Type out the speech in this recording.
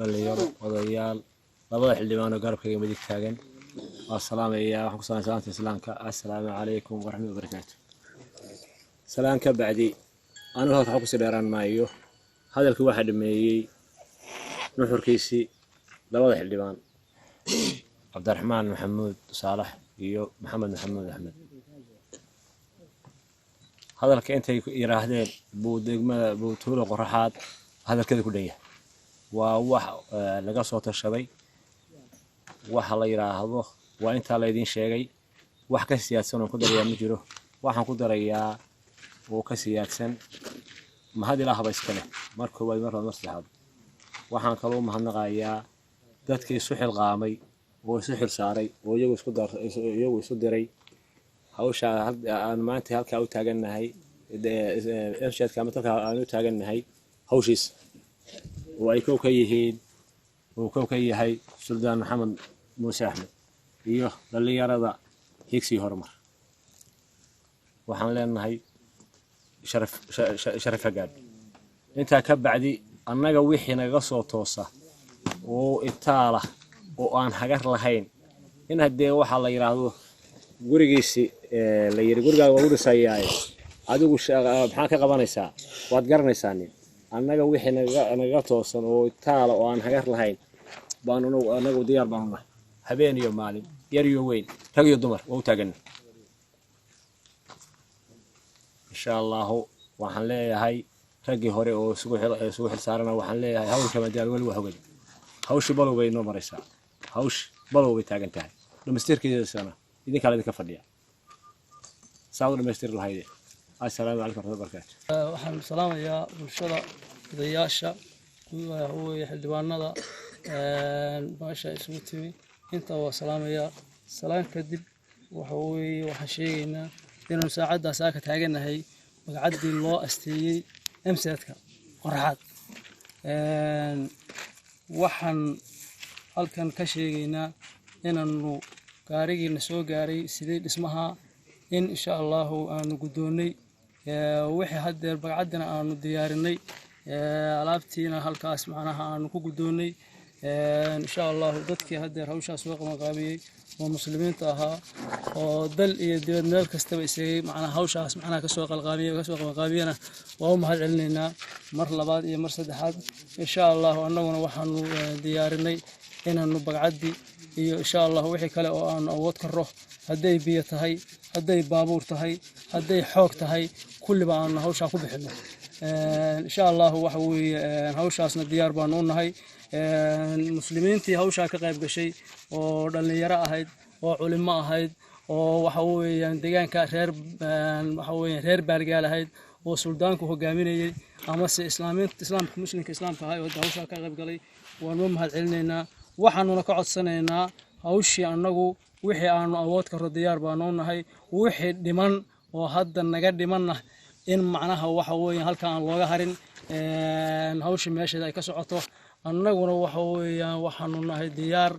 Dhalinyaro, odayaal, labada xildhibaan oo garabkayga midig taagan waa salaamayaa. Waxaan ku salaamay salaanta islaamka: assalaamu calaykum waraxmatullahi wabarakaatu. Salaan ka bacdi, anigu halka waxba kusii dheeraan maayo. Hadalkii waxaa dhameeyey nuxurkiisii labada xildhibaan, Cabdiraxmaan Maxamuud Saalax iyo Maxamed Maxamuud Axmed. Hadalka intay yiraahdeen buu degmada, buu Tuulo Qoraxaad hadalkeeda ku dhan yahay. Waa wax laga soo tashaday. Waxa la yidhaahdo waa intaa laydin sheegay. Wax ka siyaadsan oon ku darayaa ma jiro. Waxaan ku darayaa oo ka siyaadsan, mahad ilaahba iska leh mar koowaad, mar labaad, mar saddexaad. Waxaan kaloo mahadnaqayaa dadkii isu xilqaamay oo isu xil saaray oo iyagu isu diray hawsha aan maanta halkaa u taagannahay, MCH-ka ama dalka aan u taagannahay hawshiis, oo ay kow ka yihiin, uu kow ka yahay Suldaan Maxamed Muuse Axmed iyo dhallinyarada Higsii Horumar. Waxaan leenahay sharaf sharaf hagaad. Intaa ka bacdi, annaga wixii nagaga soo toosa oo itaala oo aan hagar lahayn in haddee waxaa la yidhaahdo gurigiisi la yidhi, gurigaaga waa u dhisayaaye, adigu maxaa ka qabanaysaa? Waad garanaysaa nin. Annaga wixii nagaga toosan oo itaala oo aan hagar lahayn baanu annagu diyaar baanu nahay. Habeen iyo maalin, yar iyo weyn, rag iyo dumar, waa u taagana, insha Allahu. Waxaan leeyahay raggii hore oo isugu xil saarana, waxaan leeyahay hawlka madaal weli waa hogay. Hawshii balow bay noo maraysaa, hawsh balow bay taagan tahay. Dhamaystirkeedasana idinkaa la idinka fadhiya saa u dhamaystiri lahayde. Assalaamu calaykum warahmatullahi wabarakaatu. Waxaan salaamayaa bulshada, odayaasha, waxaweye xildhibaanada meesha isugu timi, intaa waa salaamayaa. Salaan kadib, waxa weeye waxaan sheegaynaa inaanu saacaddaas aaka taaganahay magacaddii loo asteeyey MCH-ka Qoraxaad. Waxaan halkan ka sheegaynaa inaanu gaarigiina soo gaaray sidii dhismaha in insha Allahu aanu guddoonnay wixii haddeer bagcaddina aanu diyaarinay, alaabtiina halkaas macnaha aanu ku guddoonnay, insha Allahu. Dadkii haddeer hawshaas soo qabanqaabiyey oo muslimiinta ahaa oo dal iyo dibad meel kastaba isagay macnaha hawshaas macnaha kasoo qalqaabiyey, kasoo qabanqaabiyena, waa u mahad celinaynaa mar labaad iyo mar saddexaad, insha Allahu. Annaguna waxaanu diyaarinay inaanu bagcaddii iyo insha Allahu wixii kale oo aanu awood karro, hadday biyo tahay, hadday baabuur tahay, hadday xoog tahay, kulliba aanu hawshaa ku bixino, insha Allahu. Waxa weeye hawshaasna diyaar baanu u nahay. Muslimiintii hawshaa ka qayb gashay oo dhallinyaro ahayd oo culimo ahayd oo waxa weeyaan deegaanka reer, waxa weeyaan reer Baargaal ahayd oo suldaanku hogaaminayay, amase islaamiinta, islaamka, muslimka islaamka ahay oo hawshaa ka qayb galay, waanu mahad celinaynaa. Waxaanuna ka codsanaynaa hawshii annagu wixii aanu awood karro diyaar baanu u nahay. Wixii dhiman oo hadda naga dhimanna in macnaha waxa weeyaan halka aan looga harin, hawshii meesheeda ay ka socoto. Annaguna waxa weeyaan waxaanu nahay diyaar.